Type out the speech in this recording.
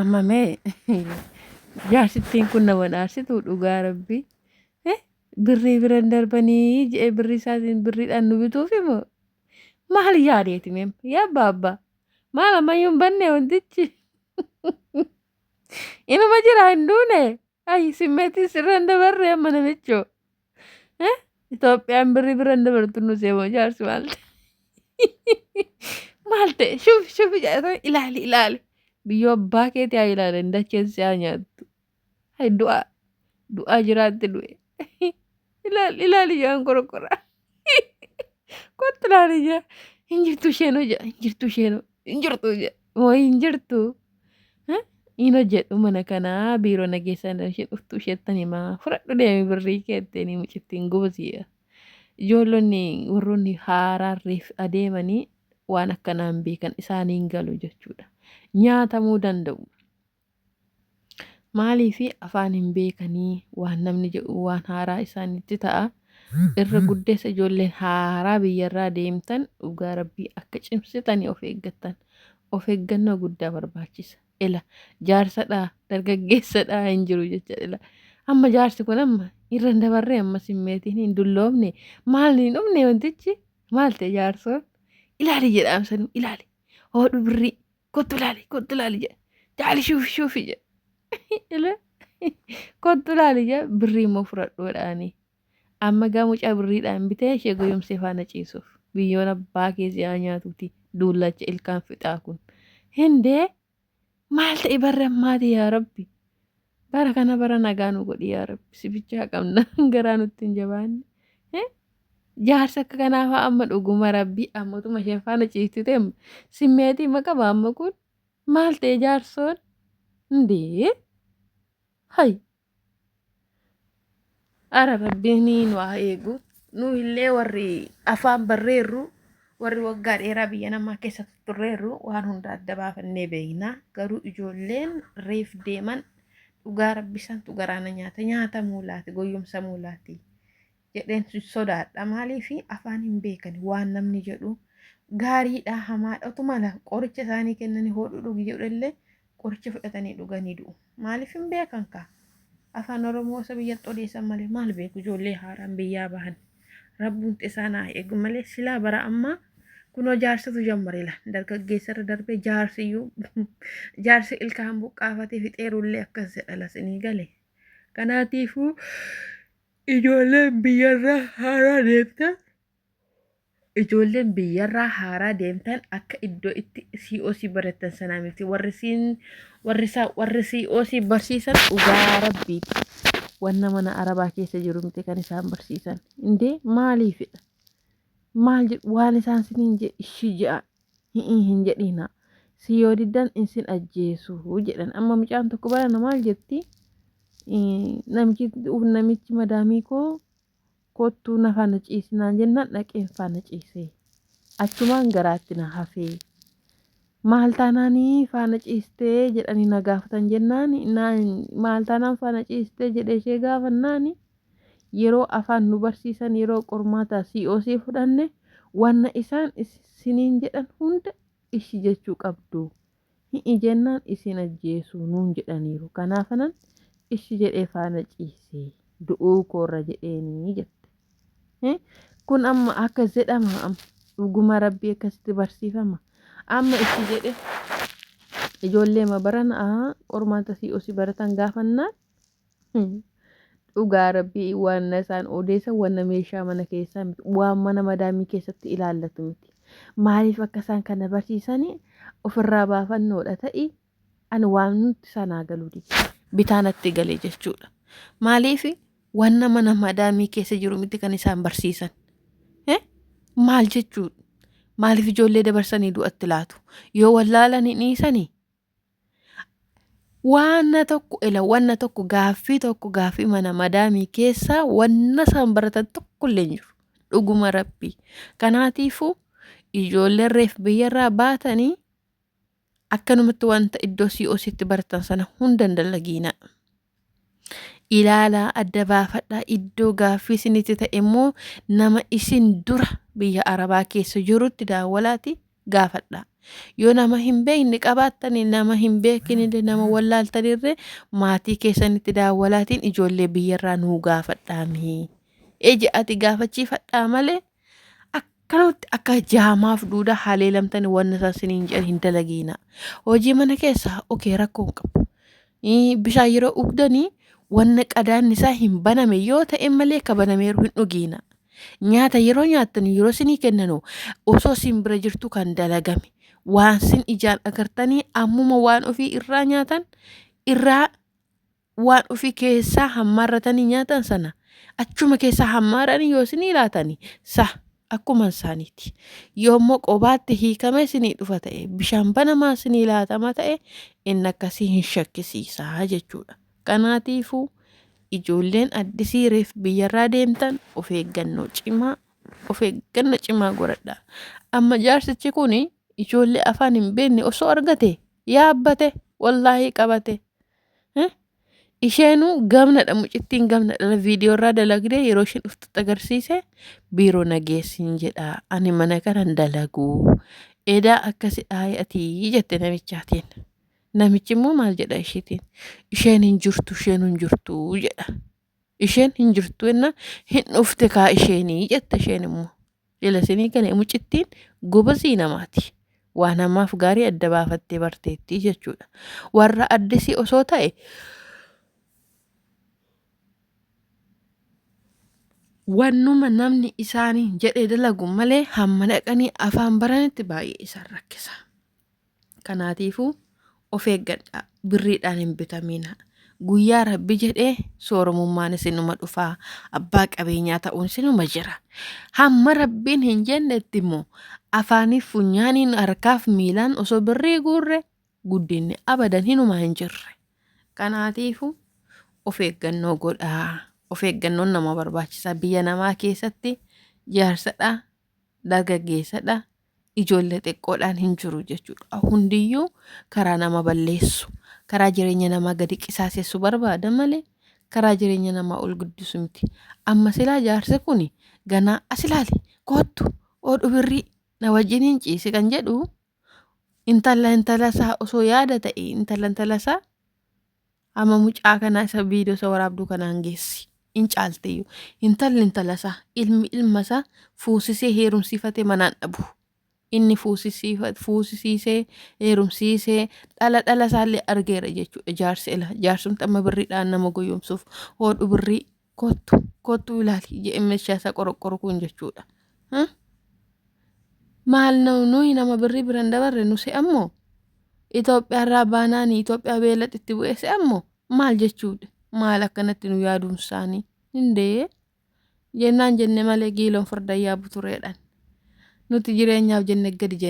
Amma mee jaarsittiin kun nama dhaarsitu dhugaa rabbii. Birrii biran darbanii je'ee birrii isaatiin birriidhaan nu bituuf moo maal yaadeeti meem yaa abbaa abbaa maal ammayyuu hin banne wantichi inuma jira hin duune ayi simmeetii sirra hin dabarre amma namichoo Itoophiyaan birrii bira hin dabartu nu seemoo jaarsi maal ta'e maal ta'e shufi shufi jedhatan ilaali ilaali biyyoo abbaa keetii haa ilaalan dacheen si haa nyaattu hay du'aa du'aa jiraatti du'e ilaali ilaali jedhan qorqora kottu ilaali jedha hin jirtu isheenoo jedha hin jirtu isheenoo hin jirtu jedha moo hin jirtu Hin hojjedhu mana kanaa biiroo na geessan ishee dhuftu isheettan himaa fudhadhu deemi birrii keetteen mucittiin gobasiidha. Ijoollonni warroonni haaraan reef adeemanii waan akkanaa hin beekan isaaniin galu jechuudha. Nyaatamuu danda'u. Maaliif afaan hin beekanii waan namni jedhu waan haaraa isaanitti ta'a. Irra guddeessa ijoolleen haaraa biyyarraa deemtan dhugaa rabbii akka cimsitanii of eeggattan. Of eeggannoo guddaa barbaachisa. Ela jaarsadhaa dargaggeessadhaa hin jiru jecha ela. Amma jaarsi kun amma irra hin dabarree amma simmeetiin hin dulloomne maal hin dhumne wantichi maal ta'e jaarsoon ilaali jedhaamsanuu ilaali hoodhu birrii kottu ilaali kottu ilaali jedha jaali shuufi shuufi jedha ila kottu ilaali jedha birrii immoo fudhadhu jedhaanii amma gaa mucaa birriidhaan bitee ishee goyomsee faana ciisuuf biyyoon abbaa kee si haa nyaatuuti dullacha ilkaan fixaa kun hindee maal ta'e barri ammaati yaa rabbi bara kana bara nagaa nu godhi yaa rabbi si bichaa qabna garaa nutti hin jabaanne Jaarsa akka kanaa fa'aa amma dhuguma rabbii ammatuma isheen faana ciifti ta'e simmeetii ma qaba amma kun maal ta'e jaarsoon ndee hay ara rabbiin nu haa eegu nu illee warri afaan barreerru warri waggaa dheeraa biyya namaa keessa turreerru waan hunda adda baafannee beekna garuu ijoolleen reef deeman dhugaa rabbi santu garaana nyaata nyaatamuu laati goyyomsamuu laati jedheen sodaadha. Maaliif afaan hin beekani waan namni jedhu gaariidha hamaadha otuma la qoricha isaanii kennanii hodhu dhugi jedhu illee qoricha fudhatanii dhuganii du'u. Maaliif hin beekan kaa? Afaan Oromoo isa biyyatti odeessan malee maal beeku ijoollee haaraan biyyaa bahan. Rabbuun isaan haa eegu malee silaa bara ammaa kunoo jaarsatu jammare la dargaggeessa irra darbee jaarsiyyuu jaarsi ilkaan buqqaafatee fixeerullee akkas jedha lasinii gale. Kanaatiifuu Ijoolleen biyyarraa haaraa deemtan ijoolleen biyyarraa haaraa deemtan akka iddoo itti COC barattan sanaa miti warri siin warri isaa warri COC barsiisan dhugaa rabbiiti wanna mana arabaa keessa jiru miti kan isaan barsiisan indee maaliifidha maal jedhu waan isaan siniin jedhe ishii je'a hi'ii hin jedhiina si yoo diddan insin ajjeesu jedhan amma mucaan tokko barana maal jetti namichi namichi madaamii koo kottuu na faana ciisi naan jennaan dhaqeen faana ciise achumaan garaatti na hafee maal taanaanii faana ciistee jedhanii na gaafatan jennaan maal taanaan faana ciistee jedhee ishee gaafannaani yeroo afaan nu barsiisan yeroo qormaataa COC fudhanne wanna isaan isiniin jedhan hunda ishi jechuu qabdu. Hi'i jennaan isin ajjeesu nuun jedhaniiru. Kanaafanan ishi jedhee faana ciise. Du'uu koorra jedheeni jette. Kun amma akkas jedhama amma dhuguma rabbii akkasitti barsiifama. Amma ishi jedhe ijoollee ma barana qormaata COC baratan gaafannaan Dhugaa rabbii waan isaan odeessan wanna meeshaa mana keessaa miti waan mana madaamii keessatti ilaallatu miti. Maaliif akka isaan kana barsiisanii ofirraa baafannoodha ta'i ani waan nutti sanaa galuu dide. Bitaa natti galee jechuudha. Maaliif wanna mana madaamii keessa jiru miti kan isaan barsiisan. Maal jechuudha? Maaliif ijoollee dabarsanii du'atti laatu? Yoo wallaalan hin dhiisanii? Waanna tokko ila wanna tokko gaaffii tokko gaaffii mana madaamii keessaa wanna isaan baratan tokko illee hin jiru. Dhuguma rabbii. Kanaatiifuu ijoolleen reef biyyarraa baatanii akkanumatti wanta iddoo COCtti baratan sana hunda hin dalagiinaa. Ilaalaa adda baafadhaa iddoo gaaffii isinitti ta'e immoo nama isin dura biyya arabaa keessa jirutti daawwalaati gaafadha. Yoo nama hin beekne qabaattani nama hin beekinillee nama wallaaltanirree maatii keessanitti daawwalaatiin ijoollee biyyarraa nuu gaafadhaamii. Ija ati gaafachiifadhaa malee akkanumatti akka jaamaaf duudaa haleelamtani wanna isaan siniin jedhan hin dalagiina. Hojii mana keessaa okee rakkoo hin qabu. Bishaan yeroo dhugdanii wanna qadaanni isaa hin baname yoo ta'e malee ka banameeru hin dhugiina. Nyaata yeroo nyaattan yeroo isinii kennanu osoo isin bira jirtu kan dalagame waan sin ijaan agartanii ammuma waan ofii irraa nyaatan irraa waan ofii keessaa hammaarratanii nyaatan sana achuma keessaa hammaaranii yoo isinii laatani sa akkuma isaaniiti. Yoommoo qobaatti hiikame isinii dhufa ta'e bishaan banamaa isinii laatama ta'e inni akkasii hin shakkisiisaa jechuudha. Kanaatiifuu ijoolleen addisii reef biyyarraa deemtan of eeggannoo cimaa of eeggannoo cimaa godhadha. Amma jaarsichi kun ijoollee afaan hin beekne osoo argate yaabbate wallaahii qabate. Isheenuu gamnadha mucittiin gamnadha viidiyoo irraa dalagdee yeroo isheen dhuftutti agarsiise biiroo nageessin jedha ani mana kana hin dalagu edaa akkasi dhaayatii jette namichaatiin. Namichi immoo maal jedha isheetiin isheen hin jirtu isheen hin jirtu jedha. Isheen hin jirtu enna hin dhufte kaa isheenii jette isheen immoo. Jala isinii gale mucittiin gobazii namaati. Waan hamaaf gaarii adda baafattee barteetti jechuudha. Warra addisii osoo ta'e wannuma namni isaanii jedhee dalagu malee hamma dhaqanii afaan baranitti baay'ee isaan rakkisa. Kanaatiifuu of eeggadhaa birriidhaan hin bitamiina. Guyyaa rabbi jedhee sooromummaan isinuma dhufaa abbaa qabeenyaa ta'uun isinuma jira. Hamma rabbiin hin jennetti immoo afaaniif funyaaniin harkaaf miilaan osoo birrii guurre guddinni abadan hinuma hin jirre. Kanaatiifuu of eeggannoo godhaa. Of eeggannoon nama barbaachisa. Biyya namaa keessatti jaarsadha, dargaggeessadha, ijoollee xiqqoodhaan hin jiru jechuudha. Hundiyyuu karaa nama balleessu, karaa jireenya namaa gadi qisaasessu barbaada malee karaa jireenya namaa ol guddisu miti. Amma silaa jaarsi kun ganaa as ilaali koottu oodhu birrii na wajjiniin ciisi kan jedhu intala intala isaa osoo yaada ta'e intala intala isaa amma mucaa kanaa isa viidiyoo isa waraabduu kanaan geessi. In caalteyyuu. Intalli intala isaa ilmi ilma isaa fuusisee heerumsiifatee manaan dhabu. Inni fuusisiisee heerumsiisee dhala dhala isaallee argeera jechuudha jaarsi ila. Jaarsumti amma birriidhaan nama goyyomsuuf hoodhu birrii kottu kottu ilaali jedhee meeshaa isaa qoroqqoru kun jechuudha. Maal nuyi nama birrii biran dabarre nu se'ammoo Itoophiyaa irraa baanaani Itoophiyaa beelatti itti bu'ee se'ammoo maal jechuudha? Maal akkanatti nu yaaduun isaanii? Hindee jennaan jenne malee giiloon farda yaabu tureedhaan. Nuti jireenyaaf jenne gadi jenne.